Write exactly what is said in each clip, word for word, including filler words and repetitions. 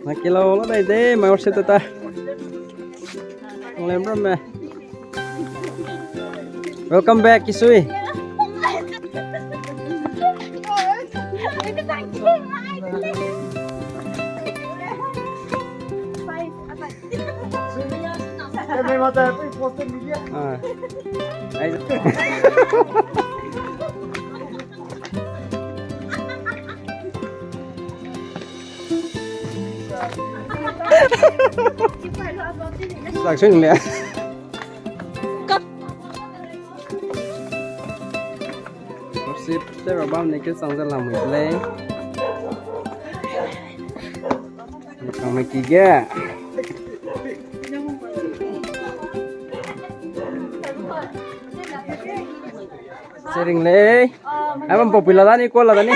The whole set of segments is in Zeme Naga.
Na kilo la dai de, mai worship ta ta. Nglem ram me. Welcome back, Kisui. Ah. Ai. Sak sing le. Worship te ra bam ne ke sang ze lam mui le. Kang me ki ge. Sering le. Ai bam popular da ni, ko la da ni.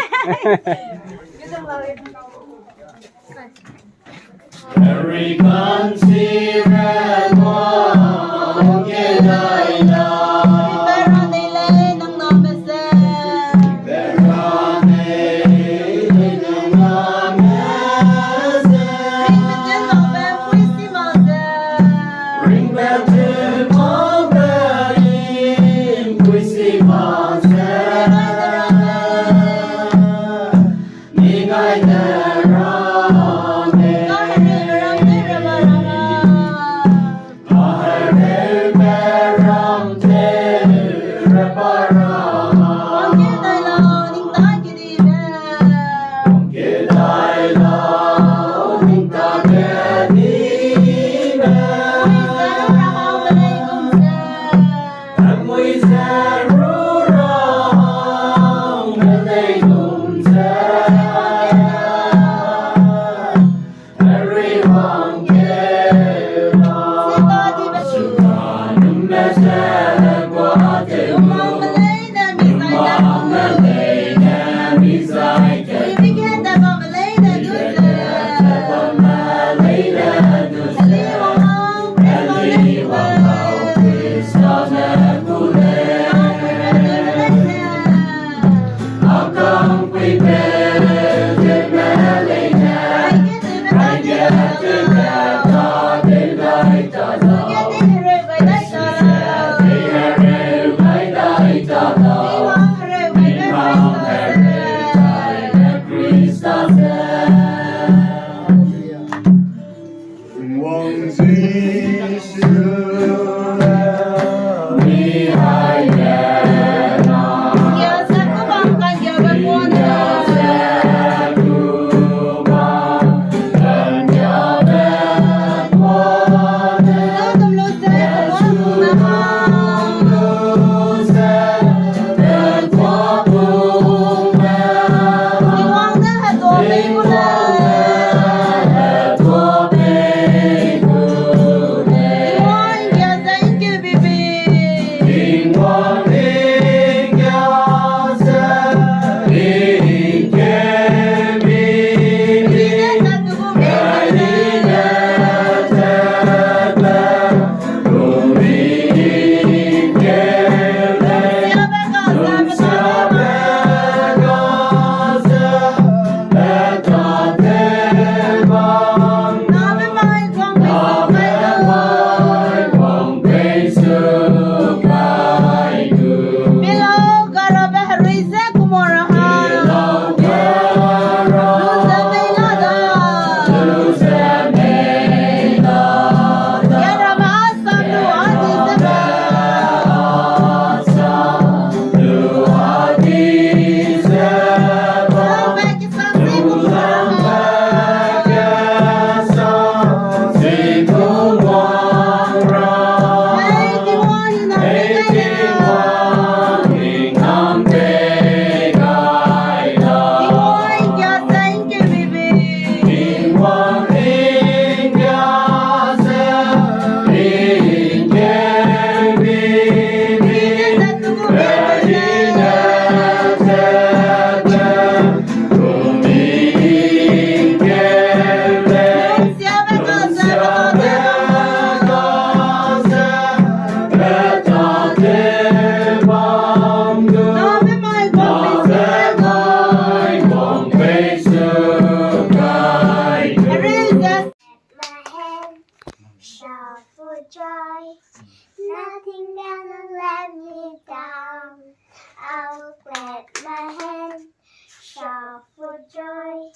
Joy,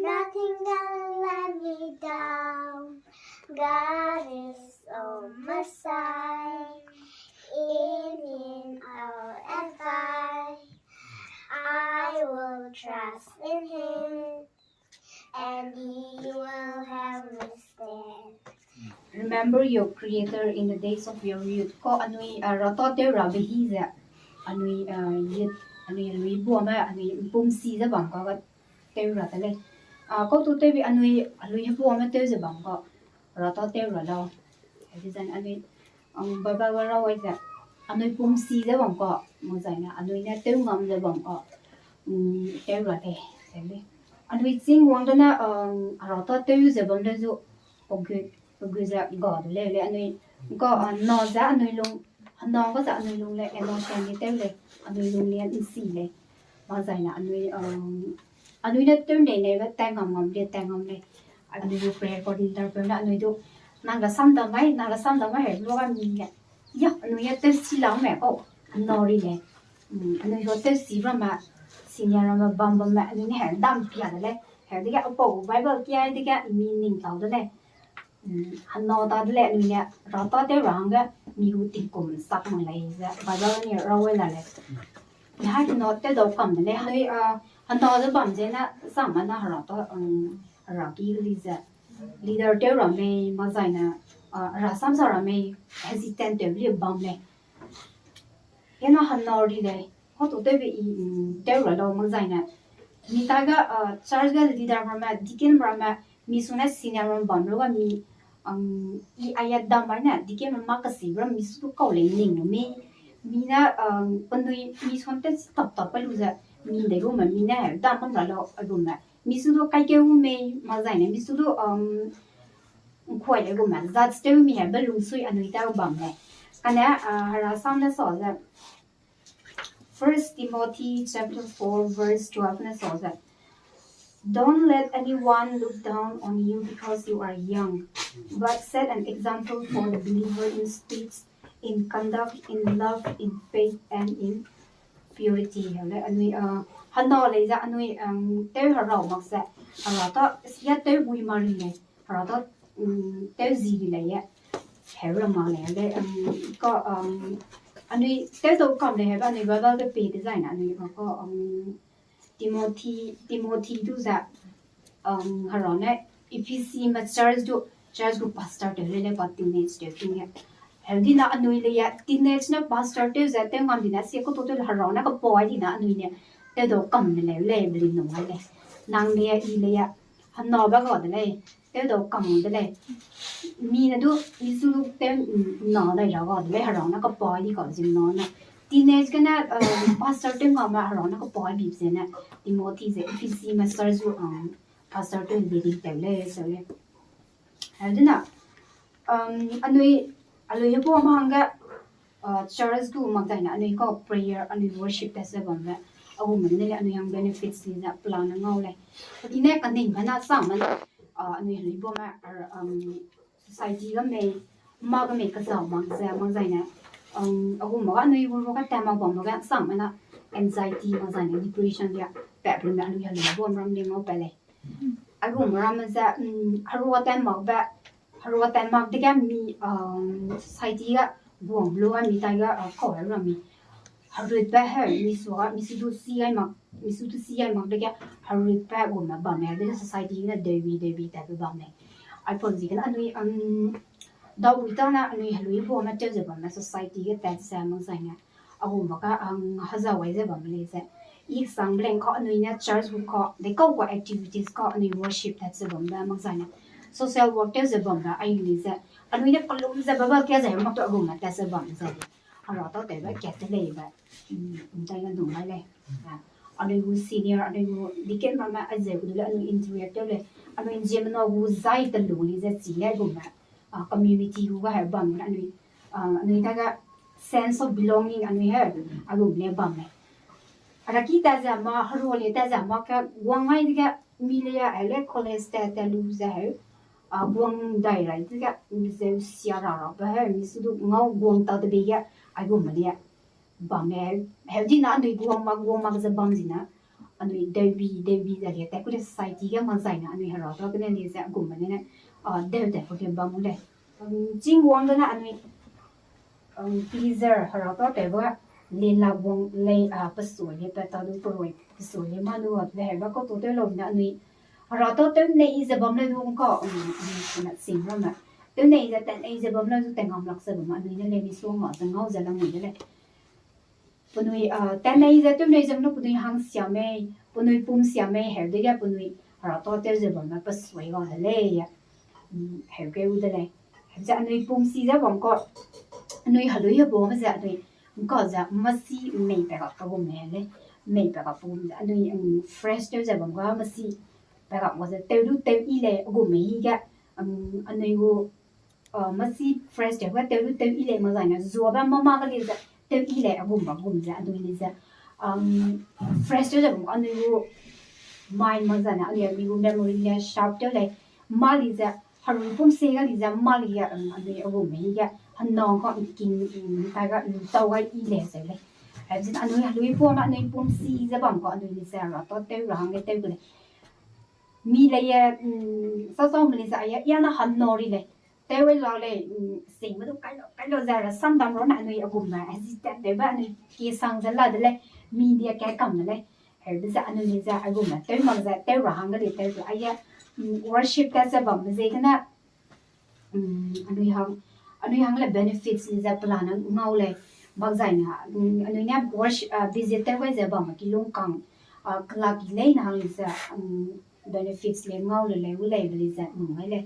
nothing can let me down. God is on my side, in all advice. I will trust in Him, and He will help me stand. Remember your Creator in the days of your youth. Ko anui, uh, rata tew rabe hi ze, anui, uh, youth, anui lui buame, anui pumsi ze bam ka tew ra te lei. Ah, kau tu tewbi anui, alui hebuame tew ze bam ka, rata tew ra lau. Hedi zan anui, um, Bible ga rau ai ze, anui pumsi ze bam ka, mu zai na, anui ne tew ngam ze bam ka, um, tew ra te, se lei. Anui ching wang de na, um, rata tew ze bam de zu, pegu, pegu ze ga de lei, lei anui, ka, ah, na ze anui lung, na ga ze anui lung lei, eno shan ni tew lei, anui lung lei, nsi lei. Ma zai na anui, um, anui ne tew nei nei be tai ngam ngam le, tai ngam le. Anui du prayer coordinator peu ne anui du, nang la sam da mai, nang la sam da mai, he, lu ga mi le. Ya, anui ya tew si la me, oh, no ri le. Mm, anui du tew si ra ma, senior ra ma, bam bam ma, anui ne he dam pia de le. He, dege, apau, Bible kia, dege, mi ning tau de le. Mm, hana ta de le, anui ne, rata tew ra hangge, mi gu tingkum sak mang lei ze, Bible ni rau ai la le. Ni hai kino tew dau kam de lei, anui, ah, hana ze bam ze na, zang ma na hera ta, um, hera ki li ze. Leader tew ra mei, ma zai na, ah, hera sam sa ra mei, hesitant tew li bam lei. Ena hana ri lei, hau tu tewbe i, mm, tew ra lau ma zai na. Mi ta ga, ah, church ga leader ra ma, deacon ra ma, mi su ne senior ra bam lu ga mi, um, i aya dam bai ne, deacon ra ma kasi ra mi su du kau lei ning lu mi. Mi ne, um, penui mi su ne tew si tap tap pa lu ze, mi de gu ma mi ne, dam bam ra lau, a gu ma. Mi su du kai keu mei, ma zai ne, mi su du, um, nkuai le gu ma, zat tew mi he, be lungsui anui tew bam lei. Kane, ah, hera sam ne sa ze, First Timothy chapter four verse twelve ne sa ze, "Don't let anyone look down on you because you are young, but set an example for the believer in speech, in conduct, in love, in faith, and in purity." Hau le anui, ah, hana lei ze anui, um, tew herau mak ze, hera ta, ya tew gui ma ri lei, hera ta, um, tew zi ri lei ye. Heu ra ma lei, le, um, ka, um, anui tew dau kam lei, heu ba anui Bible ge pe design anui ka, ka, um, Timothy, Timothy du ze, um, hera ne, Ephesi me church du, church gu pastor tew le le pa teenage tew ting ge. Heu di na anui le ya, teenage ne pastor tew ze, tew ngam di na, sie ku to tew le hera ne ka poi di na anui ne, tew dau kam ne lei, le, beli nung ai lei. Nang le ya, i le ya, hana ba ga de lei, tew dau kam de lei. Mi ne du, mi su du tew, mm, na dai ra ga de lei, hera ne ka poi di ka zim na na. Teenage gene, uh, pastor tew ngam ma hera ne ka poi bi ze ne, Timothy ze, Ephesi me church du, um, pastor tew bi di tew lei, so lei. Heu di na, um, anui, alui hebuame hangge, uh, church gu mak zai na, anui ka prayer, anui worship tat ze bam le, a gu ma ne le anui hang benefits ni ze plan ngau lei. I ne kaning ma na sang ma na, uh, anui lui buame, er, um, society ga mei, ma ga mei kazau mak ze, mak zai ne, um, a gu ma ga anui gu ru ga ta mak bam ma ga sang ma na, anxiety mak zai ne, depression ya, pe pe me anui lui buam ram le ngau pe lei. A gu ma ram ze, um, herua ta mak be, herua ta mak dege mi, um, society ga guang lu ga mi tai ga, uh, kau ra mi. Herut be heu, mi su ga, mi su du si gai mak, mi su du si gai mak dege, herut be gu ma bam me, dege society ne deubi, deubi tat be bam me. Aipau ziegene anui, um, dau ui ta na anui helui buame tew ze bam me society ge tat ze mak zai ne. A gu ma ga, um, hezau ai ze bam lei ze. I sang blank ka anui ne church gu ka, de kau ka activities ka anui worship tat ze bam be mak zai ne. Social work tew ze bam be ai lei ze. Anui ne kalum ze Bible kia ze mak tu a gu ma tat ze bam ze. Hera ta tew be kat te lei be. Mm, ntai na dung ai lei. Ah, anui gu senior, anui gu deacon ma ma ai ze gu du le anui interact tew lei. Anui nziemmena gu zai te lu lei ze chi lei gu ma. Ah, community gu ga heu bam ne anui, ah, anui ta ga sense of belonging anui heu, a lu le bam lei. Ara ki ta ze ma, herua le ta ze ma ka guang ai dege mi le ya, heu le college ta, ta lu ze heu, ah, guang dai rai dege, mi zeu sia ra ra be heu, mi su du ngau guang ta de be ge, a gu ma le bam lei, heu di na anui guang mak, guang mak ze bam di na, Anui deubi, deubi ze lia tat ku lei society ge mak zaine anui hera tâ gene lia ze a gumbe ne, a, deu tat ku ge bam u lei. Chingwang gene anui, pleaser hera tâ tewbe, lila wang lei, a, pesu lei, pe ta du perui pesu lei, ma du a, lei heba kau tu tew lau ne anui hera tâ tew nei ze bam lei du ngka, anui, anui na sing ramme. Tew nei ze, tat nei ze bam lei du tengam lak ze bam, anui ne lei mi suang ma ze ngau ze lamui de lei. Penui, a, tat nei ze tew nei ze bam lu penui hangsia mei, penui pumsia mei, heu dege penui hera tâ tew ze bamme pe sui ga de lei, heu ge u de lei. Ze anui pumsi ze bam ka, anui helui hebo ze anui, ngka ze masi mei pe gap pe gum lei, mei pe gap pe gum ze anui, fresh tew ze bam ga masi pe gap ga ze tew du tew i lei a gum mei ge, anui gu, masi fresh tew ga tew du tew i lei mak zaine zuabe mâ mâ ge lei ze tew i lei a gum ba gum ze anui lei ze, fresh tew ze bam anui gu mind mak zaine anui, anui gu memory le sharp tew lei, mâ lei ze, herui pumsi ga lei ze mâ lei ge, anui a gum mei ge, henang ka ngking, tai ga, tau ga i lei ze lei. Hezin anui helui pum, anui pumsi ze bam ka anui lei ze hera tâ tew ra hangge tew ke lei. Mi lei ye, sasau me lei ze a ye, ya na hang na ri lei. Tew la lei, singme du kai lau, kai lau ze ra samdam ra ne anui a gumbe, hezi tat tewbe anui kesang ze la de lei, mi dia ka kam de lei. Hebe ze anui lei ze a gumbe tew mak ze tew ra hangge lei tew de a ye, worship tat ze bambe ziegene, anui hang, anui hang le benefits lei ze pelane ngau lei, mak zaine, anui ne worship, visit tew gai ze bamme kilung kang, kelak ki leine hang lei ze, benefits lei ngau le lei, u lei be lei ze, ngai lei.